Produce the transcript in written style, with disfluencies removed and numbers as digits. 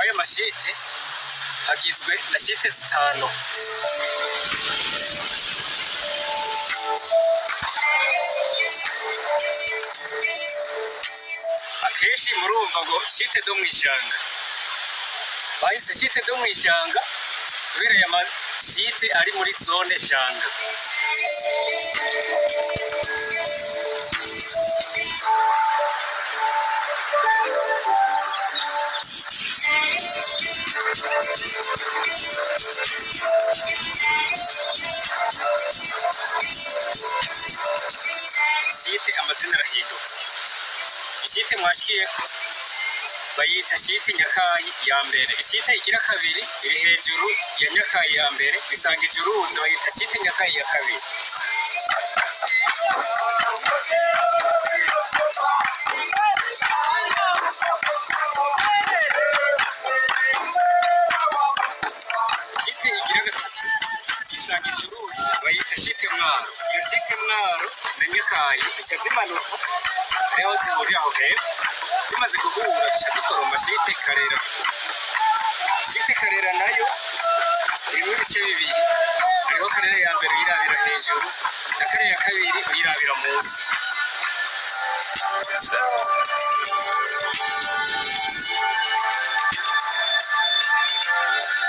Kw'ayo mashite hagizwe na shite zitanu. Akenshi murumva ngo shite do mw'ishanga. Bahise shite do mw'ishanga kubera aya mashite ari muri zone shanga. Shite amazina arahinduka. Ishite mwashikiyeko bayita shite Nyakayi ya mbere. Ishite igira kabiri iri hejuru ya Nyakayi ya mbere, isangije uruzi, bayita shite Nyakayi ya kabiri. Shite igira gatatu isangije uruzi, bayita shite Mwaro. Iyo shite Mwaro na Nyakayi zica zimanuka, hariho zihurira aho hepfo. Zimaze guhura zica ziforoma shite Karera. Shite Karera nayo irimwo ibice bibiri, hariho Karera ya mbere uyirabira hejuru na Karera ya kabiri uyirabira munsi.